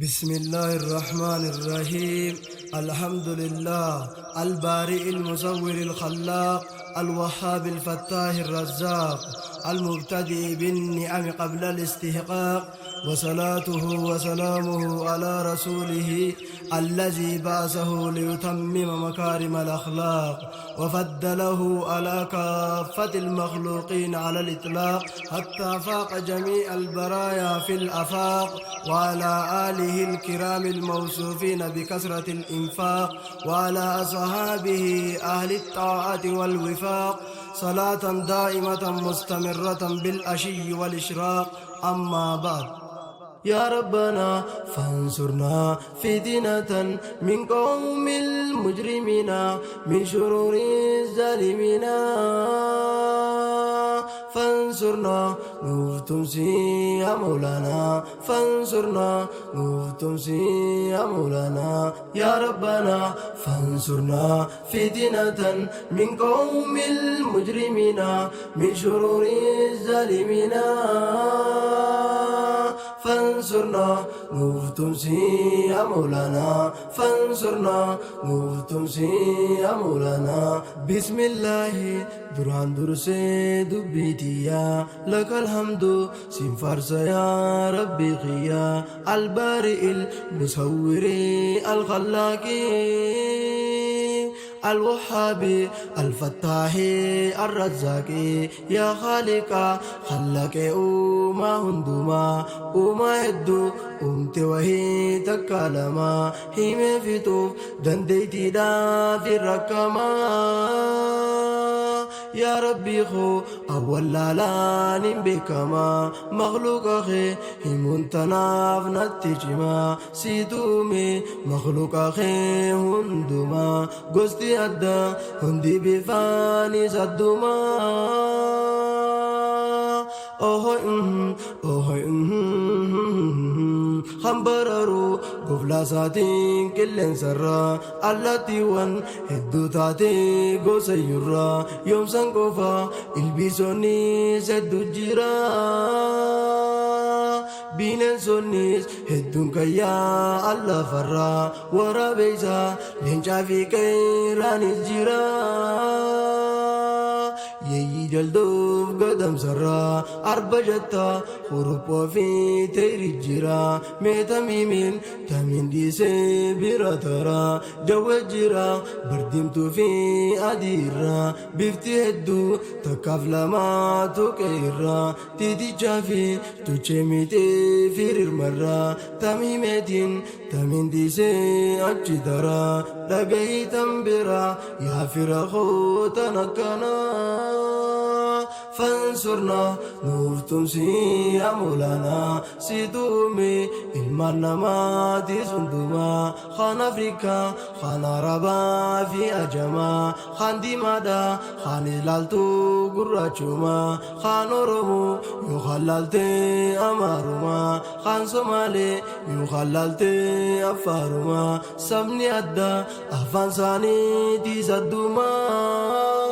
بسم الله الرحمن الرحيم الحمد لله البارئ المصور الخلاق الوهاب الفتاح الرزاق المبتدئ بالنعم قبل الاستحقاق وصلاته وسلامه على رسوله الذي بعثه ليتمم مكارم الأخلاق وفضله على كافة المخلوقين على الإطلاق حتى فاق جميع البرايا في الأفاق وعلى آله الكرام الموصوفين بكثرة الإنفاق وعلى أصحابه أهل الطاعة والوفاق صلاة دائمة مستمرة بالأشي والإشراق أما بعد يا ربنا فانصرنا فتنة من قوم المجرمين من شرور الظالمين فانصرنا nuuf tumsi يا مولانا فانصرنا nuuf tumsi يا مولانا يا ربنا فانصرنا فتنة من قوم المجرمين من شرور الظالمين فانصرنا nuuf tumsi يا مولانا فانصرنا nuuf tumsi يا مولانا بسم الله duraan dursee dubbii tiyyaa لك الحمد sin faarsa يا ربي kiyya البارئ المصور الخلاق الوهاب الفتاح الرزاق يا خالق خلق uumaa hundumaa uumaa hedduu uumte wahii takka lama himee fixuuf dandeettiidhaaf hin rakkamaa yaa rabbii koo awwallaalaan hin beekamaa makluuqa kee himuun tanaaf natti cimaa siitu uume makluuqa kee hundumaa gosti addaa hundi bifaanis addumaa Oh, hambararu goflaa isaatiin qilleensarraa allattiiwwan hedduu taatee gosayyurraa yoomsan qofa ilbiisonnis hedduu jira. Bineensonnis hedduun kayyaa allafarraa waraabeessa leencaa fi qeerraanis jira. Yeeyyii jalduuf gadamsarraa arba jetta huruphoo fi teeri jira. Mee tamiimiin tamiin dhiisee bira taraa jawwee jira bardiimtuu fi adiirraa bifti hedduu takkaaf lamaa tuqeerraa tiitichaa fi tuchee mixee firirmarraa tamiimeetiin tamiin dhiisee achi taraa dhagahii tan biraa yaa fira kootan akkanaa. فانصرنا nuuf tumsi يا مولانا siitu uume ilmaan namaatis hundumaa kaan Afrikaa kaan Arabaa fi Ajamaa kaan diimaadha kaan ilaaltuu gurraachumaa kaan Oromoo yoo laaltee Amaarumaa kaan Somaalee yoo laaltee Affaarumaa sabni addaa afaan isaaniitis addumaa.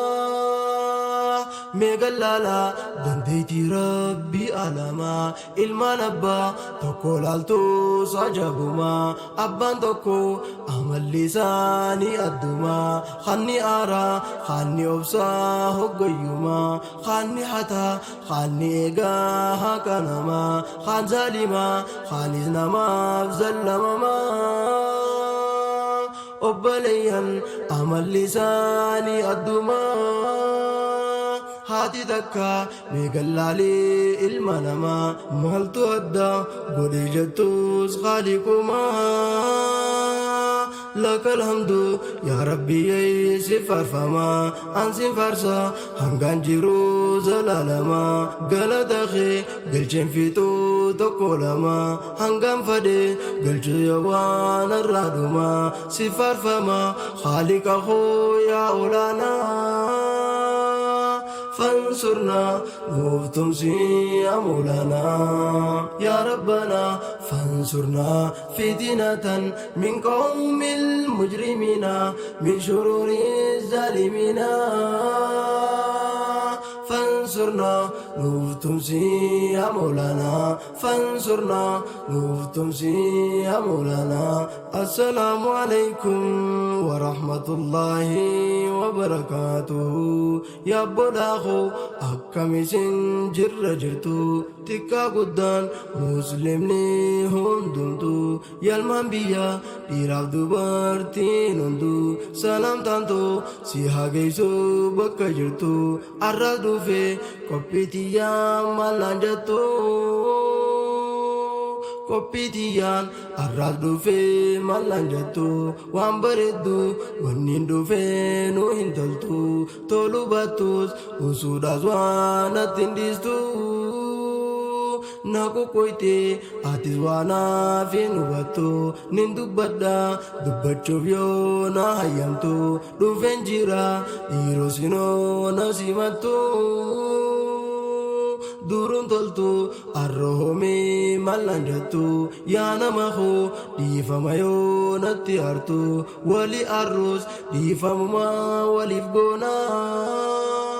Meeqallaalaa dandeettii rabbii alamaa ilmaan abbaa tokko laaltus ajabumaa abbaan tokko amalli isaanii addumaa kanni aaraa kanni obsaa hoggayyumaa kanni hataa kanni eegaa haqa namaa kan zaalimaa kanis namaaf zallamamaa obboleeyyan amalli isaanii addumaa haati takka meegallaalee ilma namaa maaltu adda godhe jettus qaaliqumaa لك الحمد يا ربي si faarfama an sin faarsa hangaan jiru zalaalama galata kee galcheen fixuu tokko lama hangaan fadhe galchuu yoo waan irraa dhuma si faarfama خالق koo yaa olaanaa فانصرنا nuuf tumsi يا مولانا يا ربنا فانصرنا فتنة من قوم المجرمين من شرور الظالمين. Fansurnaa nuuf tumsi yaa Mawlaanaa, fansurnaa nuuf tumsi yaa Mawlaanaa. Assalaamu alaykum warahmatullaahi wabarakaatuhu. Yaa obbolaa koo, akkam isin jirra jirtu? Xiqqaa guddaan muslimni hundumtu, yalmaan biyya dhiiraaf dubartiin hunduu, salaamtaan too si haa geessu bakka jirtu. Arraas dhufe qophii tiyyaa, maalaan jettu? Qophii tiyyaan arraas dhufe, maalaan jettu? Waan bareeddu wanni dhufe nu hin toltu, toluu baattus usuudhaas waan natti hin dhiistu. Na qoqqoyte atis waan naaf hin hubattu, nin dubbadha dubbachuuf yoo na hayyamtu. Dhufeen jira dhiiroo, sinoo na simattu. Duruun toltu, arroomee mallaan jettu? Yaa nama koo, dhiifama yoo natti hartu, wali arruus dhiifamuma waliif goonaa.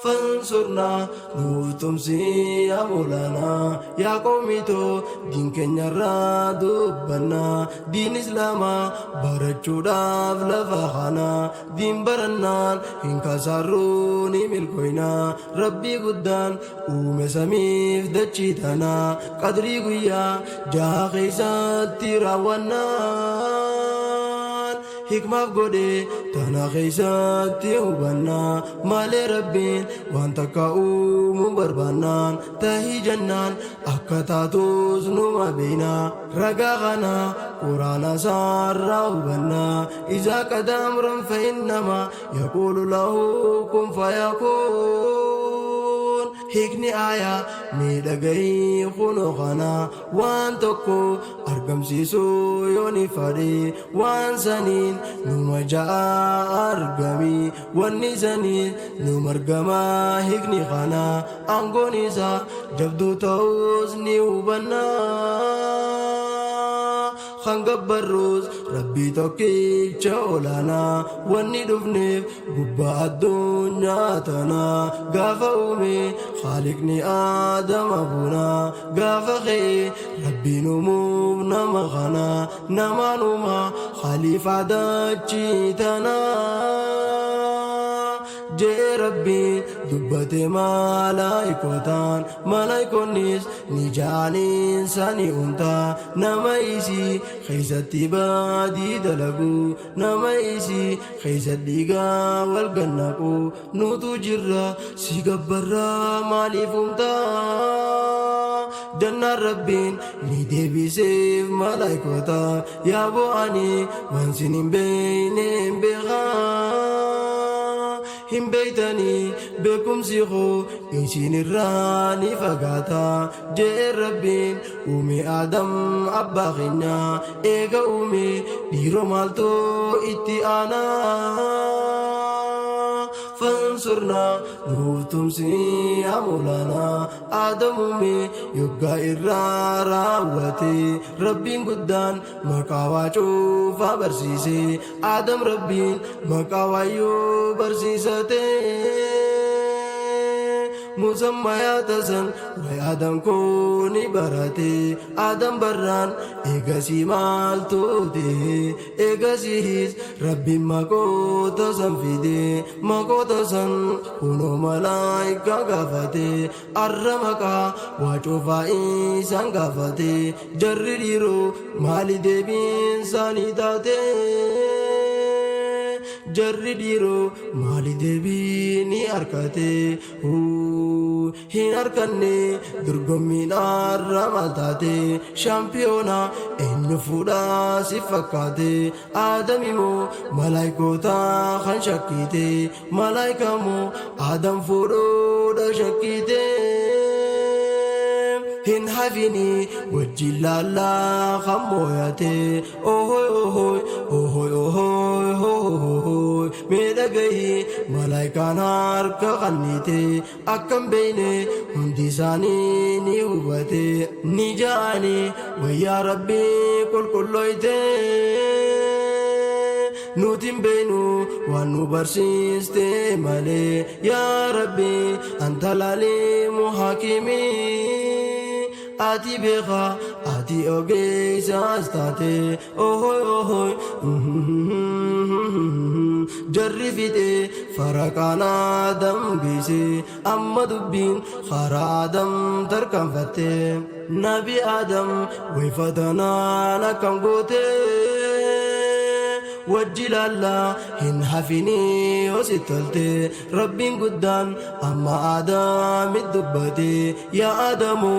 Fansurnaa nuuf tumsi yaa Mawlaanaa. Yaa qoomitoo, diin keenyarraa dubbannaa. Diin islaamaa barachuudhaaf lafa kanaa, diin barannaan hin kasaarruu, ni milkoynaa. Rabbii guddaan uume samiif dachii tanaa, qadrii guyyaa 6 keessatti raawwannaan hikmaaf godhe tana keessatti hubannaa malee, rabbiin waan takka uumuu barbaannaan tahii jennaan akka taatus numa beeynaa. Ragaa kana quraana isaarraa hubannaa: إذا قضى أمرا فإنما يقول له كن فيكون. Hiikni aayaa miidhagayii kunoo kana: waan tokko argamsiisuu yoo ni fadhe, waan saniin numa ja'a argami, wanni saniin numa argamaa. Hiikni kana aangoon isaa jabduu ta'us ni hubannaa. Kan gabbarruus rabbii tokkicha olaanaa. Wanni dhufneef gubbaa addunyaa tanaa, gaafa uume haaliqni aadama bunaa, gaafa ka'e rabbiin uumuuf nama kana, namaan uumaa khaliifaa dachii tanaa jee rabbiin dubbate malaayikotaan. Malaayikoonnis ni ja'aniin sani umtaa nama isii keessatti baadii dalagu, nama isii keessa dhiigaa wal gannaqu, nutu jirra si gabbarraa, maaliif umtaa jannaan? Rabbiin ni deebiseef malaayikota: yaa bo'anii waan sin hin beeyne hin beekaa, hin beeytanii, beekumsi koo isin irraa ni fagaata jee. Rabbiin uume aadam abbaa keenya, eega uume dhiiroo maaltu itti aanaa? Fansurnaa nuuf tumsi yaa Mawlaanaa. Aadam uume yoggaa irraa raawwate, rabbiin guddaan maqaa waa cuufaa barsiise. Aadam rabbiin maqaa waayyuu barsiisate, musammayaata san way aadam kuni barate. Aadam barraan eegasii maaltu ta'e? Eegasiis rabbiin maqoota san fide, maqoota san kunoo malaayikaa gaafate. Arra maqaa waa cufaa isaan gaafate jarri dhiiroo, maali deebiin isaanii taate? Jarri dhiiroo maali deebii ni argate? Hin arganne. Dorgommiin arra maal taate? Shaampiyoona eenyu fuudhaa si fakkaate? Aadam immoo malaayikoota kan shakkite? Malaayika moo aadam fuudhuudha shakkite? Hin hafini, wajjin laallaa kan mooyate. Ohoy ohoy ohoy ohoy ohoy, mee dhagahi, malaayikaan harka kannite akkam beeyne? Hundi isaanii ni hubate, ni ja'ani wayyaa rabbii qulqulloyte. Nuti hin beeynu waan nu barsiiste malee. Yaa Rabbi anta laliimu hakimi. Ati beekaa ati ogeessaas taate ohoy ohoy. Jarri fixee faraqaan Adam geesse amma dubbiin karaa Adam tarkaanfatte. Nabi Adam wayfatanaan akkam goote. Wajji laallaa hin hafinii yoo si tolte. Rabbiin guddaan amma Adamit dubbate. Yaa Adamu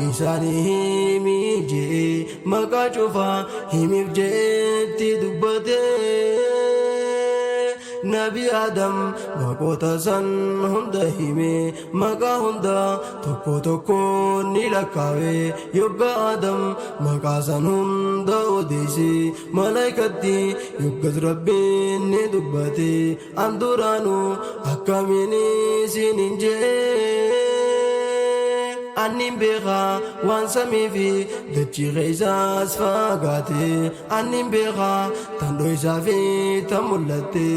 isaanii himii je'e maqaa cufaa himiif je'etti dubbate. Nabi Adam maqoota san hunda hime maqaa hunda tokko tokko ni lakkaawe. Yogga Adam maqaa san hunda odeesse malaikatti yoggas Rabbiin ni dubbate. An duraanuu akkamiin isiniin je'e. Annin beekaa waan samii fi dachii keessaas fagaate. Annin beekaa tan dhoysaa fi tan mul'atte.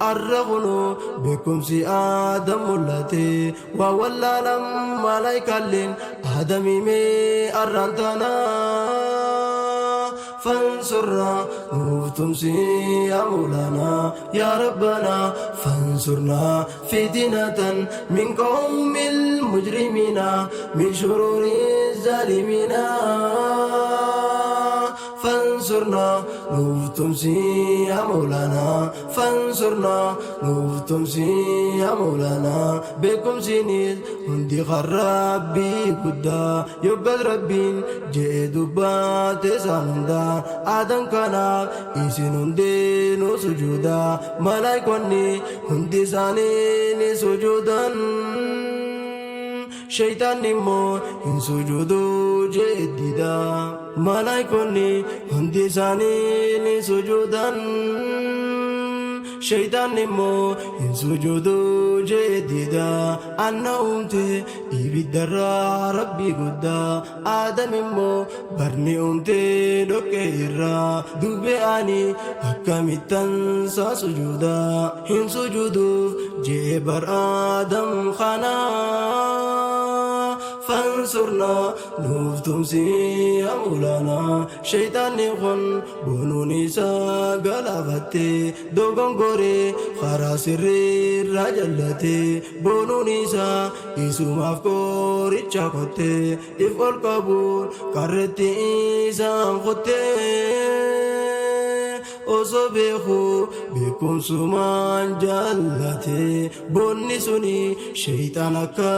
Arra kunoo beekumsi Adam mul'ate. Waa wallaalam malaayikaalleen Adam himee arraan tanaa. Fansurna nuuf tumsi yaa Mawlaanaa yaa Rabbanaa fansurna fitnatan min qawmil mujrimiina min shururi zaalimiina. Fansurna nuuf tumsi yaa Mawlaanaa fansurna nuuf tumsi yaa Mawlaanaa. Beekumsiinis hundi kan Rabbii guddaa yoggas Rabbiin je'e dubbate isaan hundaa. Adam kanaaf isin hundinuu sujuuda malaayikonni hundi isaanii ni sujuudan. Shaytaanni immoo hin sujuudu je'e dida. Malaayikonni hundi isaanii ni sujuudan. Shaytaanni immoo hin sujuudu je'e dida. Anna uumte ibiddarraa Rabbii guddaa. Adam immoo barni uumte dhoqqee irraa. Dubbe ani akkamittan saa sujuuda. Hin sujuuduuf je'e bar Adam kanaa. Fansurna nuuf tumsi yaa Mawlaanaa. Shaytaanni kun boonuun isaa galaafatte. Dogongoree karaa sirriirraa jallate. Boonuun isaa isumaaf qoricha qotte. If ol qabuun qarretti isaan kutte. Osoo beekuu beekumsumaan jaallate. Boonni suni shaytaan akka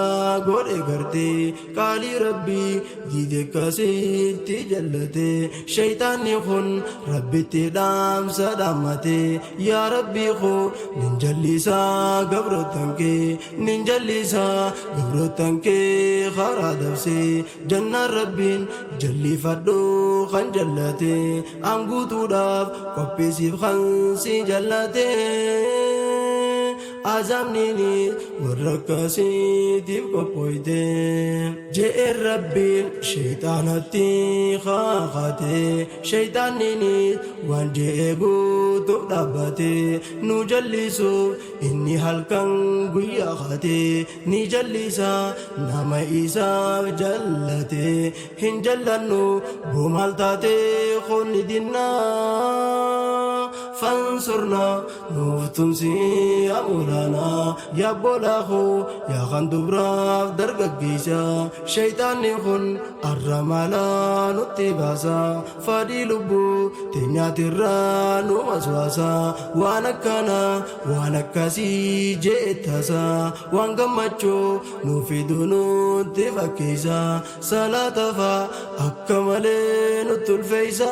godhe garte. Qaalii Rabbii diide akkasitti jallate. Shaytaanni kun Rabbitti dhaamsa dhaammate. Yaa Rabbii koo nin jallisaa gabroottan kee. Nin jallisaa gabroottan kee karaa dabsee. Jannaan Rabbiin jallifadhu kan jallate. An guutuudhaaf qopheessiif kan si jallate. Azaabniin warra akkasiitiif qophooyte. Je'e Rabbiin shayxaanatti kaakate. Shayxaanniin waan je'e guutuuf dhaabbate. Nu jallisuuf inni halkan guyyaa kaate. Ni jallisa nama isaaf jallate. Hin jallannu boomaal taate qoonni dinnaa. Fansurna nuuf tumsi yaa Mawlaanaa. Yaa obbolaa koo yaa kan dubraaf dargaggeessa. Shayxaanni kun arra maalaa nutti baasa. Fadhii lubbuu teenyaatirraa nu waswaasa. Waan akkanaa waan akkasii jeettasa. Waan gammachuu nu fidu nutti fakkeessa. Salaata faa akka malee nutti ulfeessa.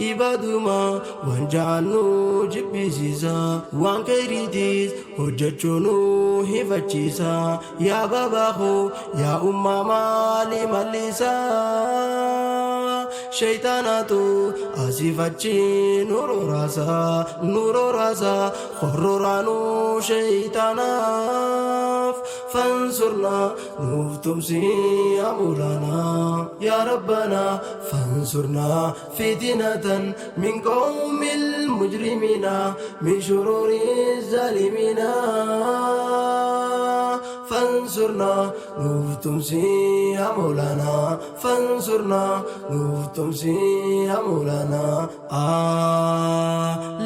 Ibaaduma waan ja'annu jibbisiisa. Waan khayriitiis hojjechuu nu hifachiisa. Yaa baabaa koo yaa ummaa maali mallisa. Shayxaanaatu asiif achi nu roraasa. Nu roraasa horroraanuu shayxaanaaf. Fansurnaa nuuf tumsi yaa Mawlaanaa. Yaa Rabbanaa fansurnaa fitinatan min qawmil mujriminaa min shuruuri zaaliminaa. Fansurnaa nuuf tumsi yaa Mawlaanaa. Fansurnaa nuuf tumsi yaa Mawlaanaa.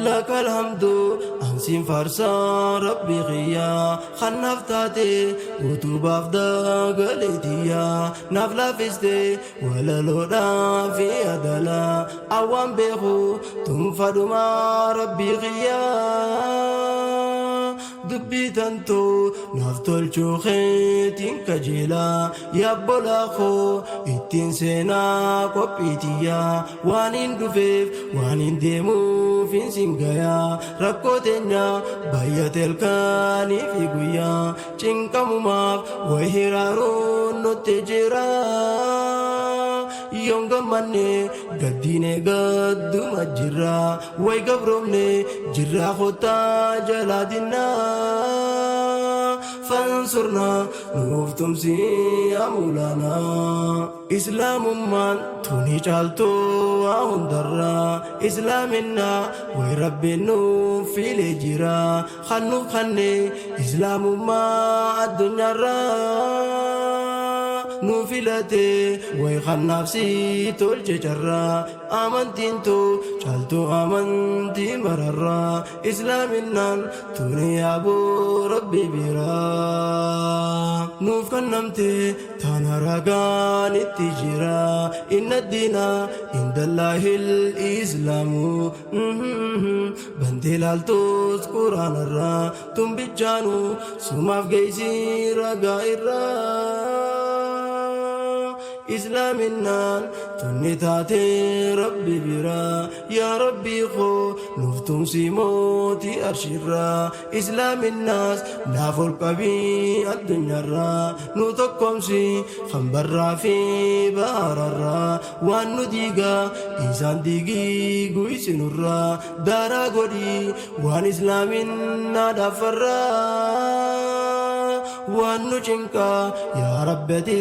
Lakal hamdu ansiin faarsaa Rabbi kiyyaa kan naaf taate utubaaf dagaleetiyyaa naaf laaffiste walaloodhaa fi adalaa awwaan beeku tunfadhumaa Rabbi kiyyaa dubbii tantoo naaf tolchuu keetiin kajeelaa yaabbolaa koo ittiin seenaa qophiitiyyaa waan hin dhufeef waan hin deemuuf hin singayaa rakkoo teenya baay'ate halkanii fi guyyaa cinqamumaaf way hiraaruun nutti jira. Yoon gammanne gaddiine gadduma jirra way gabroomne jirra kottaa jalaa dinnaa. Fansurnaa nuuf tumsi yaa Mawlaanaa. Islaamummaan tuni caaltuu waa hundarraa islaaminaa way Rabbiin nuuf filee jira kan nuuf kanne islaamummaa addunyaarraa nu filate way kannaaf si tolche carraa amantiin too caaltuu amantii mararraa islaaminaan tuni yaaboo Rabbi biraa nuuf kennamte tana ragaan itti jira inna diina indallaahil islaamu bantee laaltus quraanarraa tumbichaanu sumaaf geessi ragaa irraa islaaminaan tunni taate Rabbi biraa yaa Rabbii koo nuuf tumsi mootii arshirraa islaaminaas naaf ol qabii addunyaarraa nu tokkomsi hambarraa fi bahararraa waan nu diigaa isaan diigii guysinurraa daaraa godhii waan islaaminaa dhaaffarraa waan nu cinqaa yaa Rabbati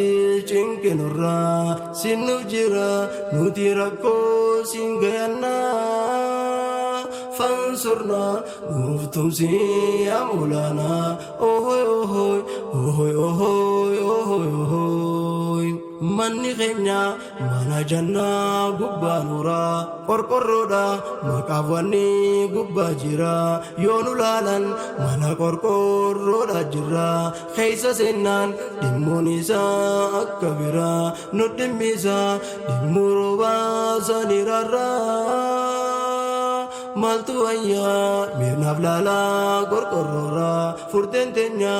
cinqinurraa sinnuuf jira nuti rakkoo siin gayannaa. Fansurnaa nuuf tumsi yaa Mawlaanaa. Ohoy ohoy ohoy ohoy ohoy ohoy. Manni keenya mana jannaa gubbaa nuuraa qorqorroodha maqaaf wanni gubbaa jira yoo nu laalan mana qorqorroodha jira keessa seennaan dhimmoon isaa akka biraa nu dhimmisa dhimmuu roobaa sanirarraa maaltu wayyaa miirnaaf laalaa qorqorroorraa furteen teenya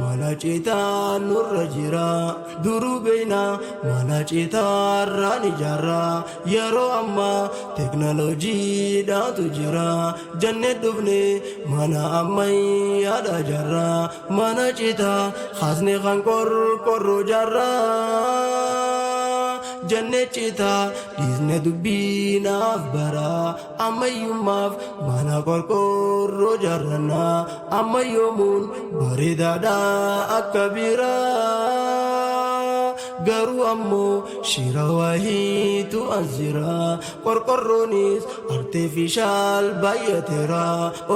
mana citaa nurra jira duruu beeyna mana citaarraan ijaarra yeroo ammaa teknooloojiidhaatu jira jannee dhufne mana ammayyaadha jaarra mana citaa haasne kan qorqorroo jaarra jannee citaa dhiisne dubbiinaaf bara ammayyummaaf mana qorqorroo jaarranna ammayyoomuun bareedaadha akka biraa garuu ammoo shira wahiitu as jira qorqorroonis artificial baay'ateera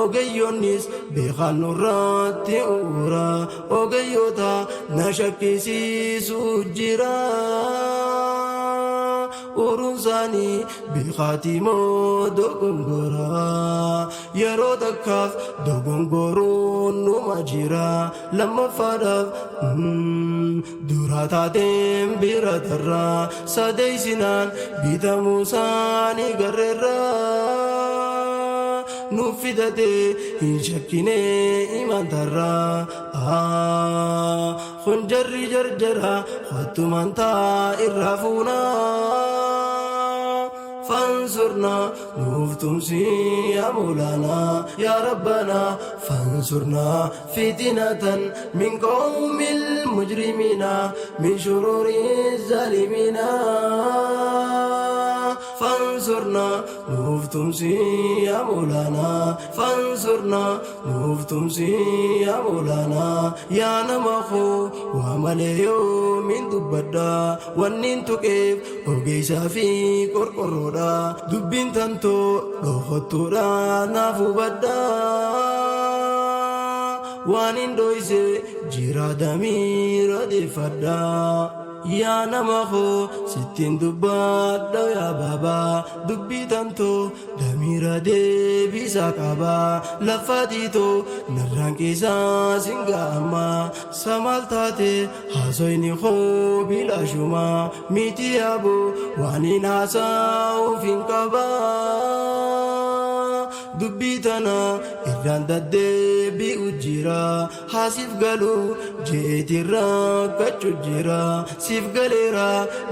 ogeeyyoonnis beekan nurratti uura ogeeyyoota na shakkisiisu jira. Uruun isaanii beekaati moo dogongoraa yeroo takkaaf dogongoruun numa jira lammaffaadhaaf dura taateen bira tarraa sadeessinaan bitamuu isaanii garreerraa nuuf fidate hin shakkine imantarraa kun jarri jarjara hottumantaa irraa fuunaa. Fansurna nuuf tumsi yaa Mawlaanaa yaa Rabbanaa fansurna fitinatan min qawmil mujrimina min shuruuri zaalimina. Fansurnaa nuuf tumsi yaa Moolaanaa. Fansurnaa nuuf tumsi yaa Moolaanaa. Yaa nama koo waa malee yoomiin dubbadha. Wanniin tuqeef ogeessaa fi qorqorroodha. Dubbiin tantoo dhokattuudha naaf hubadha. Waan hin dhoyse jira damiira deeffadha. Yaa nama koo sittiin dubbadha yaa baabaa. Dubbii tantoo damiira deebisaa qaba. Lafa tiitoo narraan keessaa sin ga'ama. Samaal taate haasoyni koo bilaashuma. Miti yaaboo waan hin haasa'uuf hin qaba. Dubbii tana irraan daddeebi'u jira. Haasiif galu jeetirraa kachu jira. Siif galeera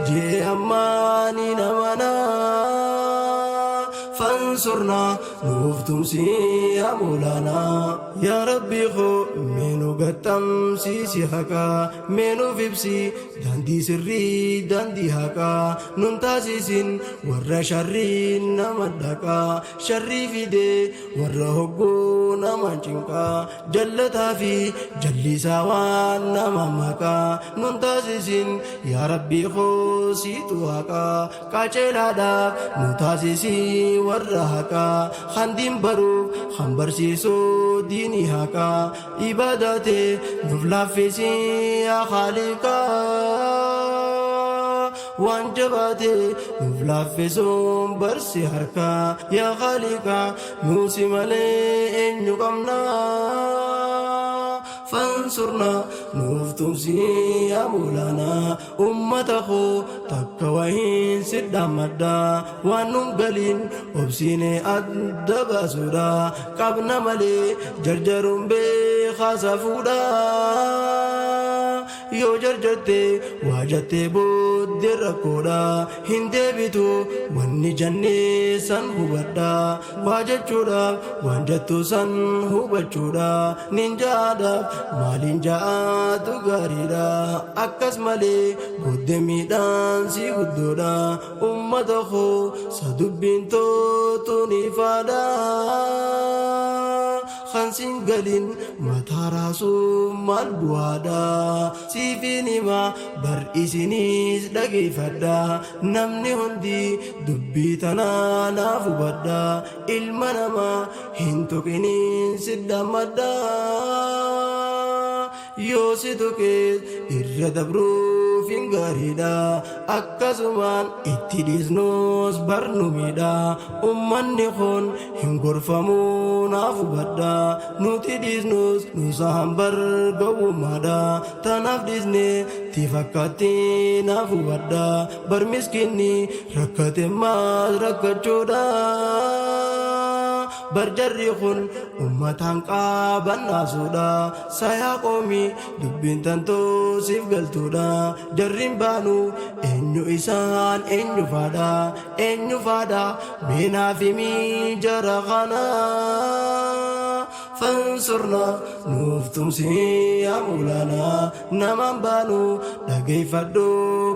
jee ammaa ni namana. Fansurnaa nuuf tumsi yaa Moolaanaa. Yaa Rabbi koo meenuu gaxxamsiisi haqaa. Meenuuf ibsi daandii sirrii, daandii haqaa. Nun taasisin warra sharrii nama dhaqaa. Sharrii fidee warra hogguu nama cinqaa. Jallataa fi jallisaa waan nama maqaa. Nun taasisin yaa Rabbi koo siitu haqaa. Qaceelaadhaaf nu taasisi warra haqaa. Handiin baruuf han barsiisuu diinii haqaa. Ibaadaatee nuuf laaffisi yaa Khaaliqaa. Waan jabaatee nuuf laaffisuun barsi harkaa. Yaa Khaaliqaa, nuusi malee eenyu qabnaa? Fansurnaa nuuf tumsi yaa Moolaanaa. Ummata koo takka wahiin sidhaammadha. Waan nun galiin obsiine adda baasuudha qabna malee jarjaruun beekaa safuudha. Yoo jarjarte waa jattee booddee rakkoodha hin deebitu. Wanni jannee san hubadha. Waa jechuudhaaf waan jettu san hubachuudha. Nin jaadhaaf maaliin ja'aatu gaariidha. Akkas malee booddee miidhaan si guddoodha. Ummata koo sa dubbiin tootu ni faadha. Kan siin galin mataa raasuu maal bu'aadha? Siifin hima bar, isiniis dhageeffadha. Namni hundi dubbii tanaa naaf hubadha. Ilma namaa hin tuqiniin sidhammadha. Yoo si tuqees irra dabruuf hin gaariidha. Akkasumaan itti dhiisnus barnu miidha. Ummanni kun hin gorfamuu naaf hubadha. Nuti dhiisnus nusaan bar gowwummaadha. Tanaaf dhiisne ti fakkaatti naaf hubadha. Bar miskinni rakkate maas rakkachuudha. Bar jarri kun ummataan qaban naasuudha. Sayaa qoomi dubbiin tantoo siif galtuudha. Jarriin baanu eenyu isaan, eenyu faadha, eenyu faadha? Meenaa fi jara kana. Fansurnaa nuuf tumsi yaa Moolaanaa. Namaan baanu dhageeffadhu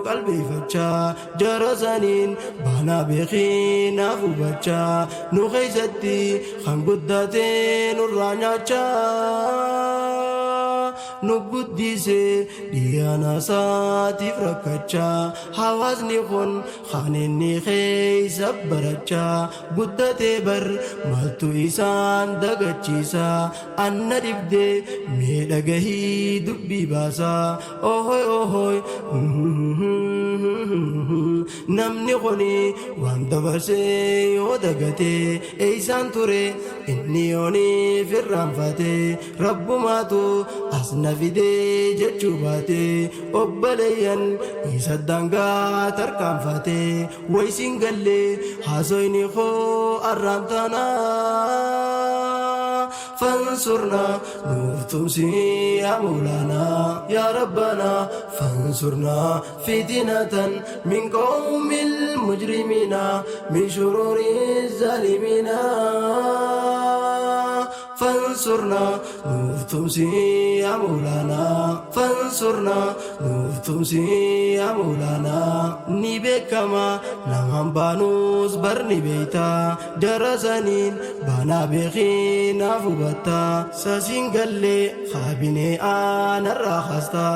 qalbeeffachaa. Jara saniin baanaa beekii naaf hubachaa. Nu keessatti kan guddate nurraa nyaachaa. Nu guddise dhiyaana isaatiif rakkachaa. Hawaasni kun kan inni keessa barachaa guddatee bar maaltu isaan dagachiisa? Anna dhibdee mee dhagahii dubbii baasaa. Ohoy ohoy, namni kuni waan dabarsee yoo dagatee eeysaan ture inni yooniif irraanfate. Rabbumaatu as na fidee jechuu baate. Obboleeyyan isa daangaa tarkaanfate waysiin gallee haasoyni koo arraan tanaa. Fansurnaa nuuf tumsi yaa Moolaanaa. Yaa Rabbanaa, fansurnaa fitnatan min qawmil mujrimina, min shuruuri zaalimina. Fansurnaa nuuf tumsi yaa Mawlaanaa. Fansurnaa nuuf tumsi yaa Mawlaanaa. Ni beekama namaan baanuus bar ni beeyta. Jara saniin baanaa beekii naaf hubatta. Sasiin gallee kaabinee aanarraa kaasta.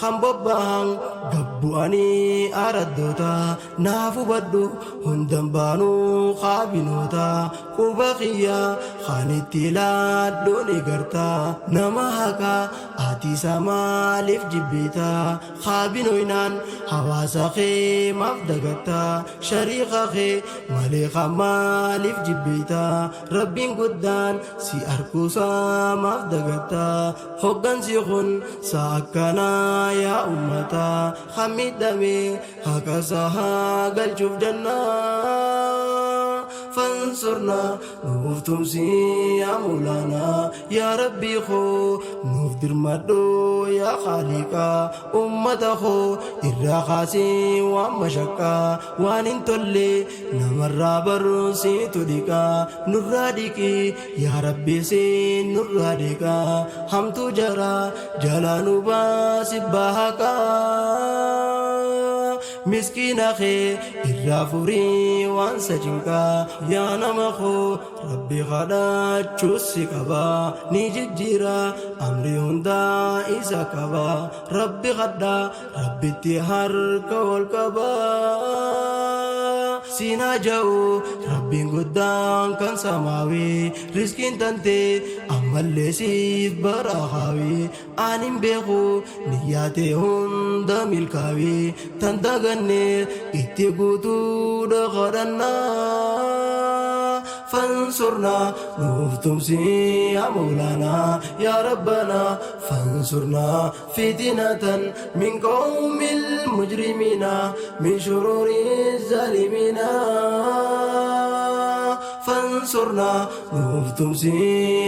Kan bobbahan gabbu'anii araddoota. Naaf hubadhu hundan baanuu kaabinoota. Quba kiyya kan itti laadhu ni garta. Nama haqaa ati isa maaliif jibbita? Kaabinoynaan hawaasa kee maaf dagatta? Shariika kee malee kan maaliif jibbita? Rabbiin guddaan si arkuusaa maaf dagatta? Hoggansi kun sa akkanaa yaa ummata, kan miidhame haqa isaa galchuuf jannaa. Fansurnaa nuuf tumsi yaa Mawlaanaa. Yaa Rabbii koo nuuf dirmadhu yaa Khaaliqaa. Ummata koo irraa kaasii waan mashaqqaa, waan hin tolle namarraa barsiitu dhiqaa. Nurraa dhiqii yaa Rabbi, siin nurraa dhiqaa. Hamtuu jaraa jalaa nu baasi bahaqaa. Miskiina kee irraa furii waan sa cinqaa. Yaa nama koo, Rabbi kadhachuu si qaba, ni jijjiira amri hundaa isa qaba. Rabbi kadhaa, Rabbitti harka ol qaba. Siinaa ja'u Rabbiin guddaan kan samaawii, riskiin tantee ammallee siif barakaawii. Anin beeku niyyaatee hunda milkaawii, tan daganne itti guutuudha kadhannaa. Fansurnaa nuuf tumsi yaa Mawlaanaa. Yaa Rabbanaa fansurnaa fitnatan min qawmil mujrimiina, min shuruuri zaalimiina. Fansurnaa nuuf tumsi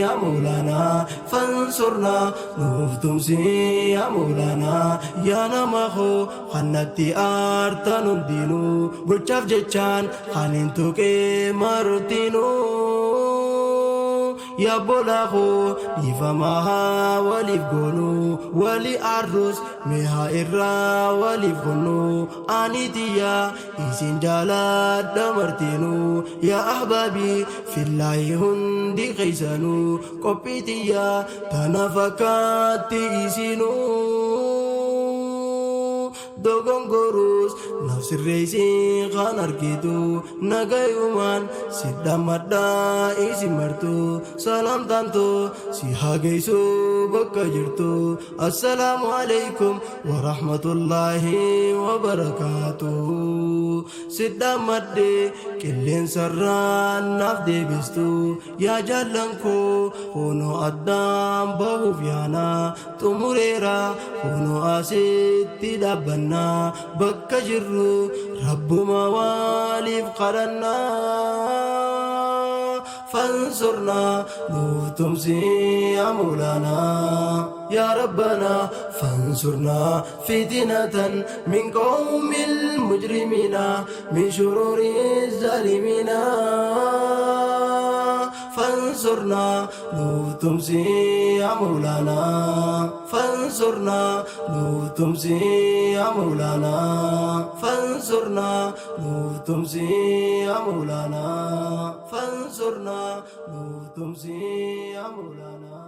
yaa Mawlaanaa. Fansurnaa nuuf tumsi yaa Mawlaanaa. Yaa nama koo, kannatti aartan hundinuu, gochaaf jechaan kan hin tuqee martinuu, yaa bolaa koo, dhiifamaa haa waliif goonuu, wali aarrus mi'a irraa waliif goonuu. Ani tiyyaa isin jaaladha martinuu, yaa ahbaabii fillaahi hundi keeysanuu, qophii tiyyaa tana fakkaatti isinuu. Dogongorus naaf sirreessii kan argitu, nagayumaan si dhammadhaa isin martu. Salaamtaantu si hageessu bakka jirtu. Assalaamu alaikum warahmatullaahi wabarakaatu. Si dhammadhe qilleensarraan naaf deebistu. Yaa jaallan koo, kunoo addaan bahuuf yaana, xumureera, kunoo asitti dhaabbannaa. Bakka jirru Rabbuma waaliif kadhannaa. Fansurnaa nuuf tumsi yaa Mawlaanaa. Yaa Rabbanaa fansurnaa fitnatan min qawmil mujrimiina, min shuruuri zaalimiina. Fansurnaa nuuf tumsi yaa Mawlaanaa. Fansurnaa nuuf tumsi yaa Mawlaanaa. Fansurnaa nuuf tumsi yaa Mawlaanaa. Fansurnaa nuuf tumsi yaa Mawlaanaa.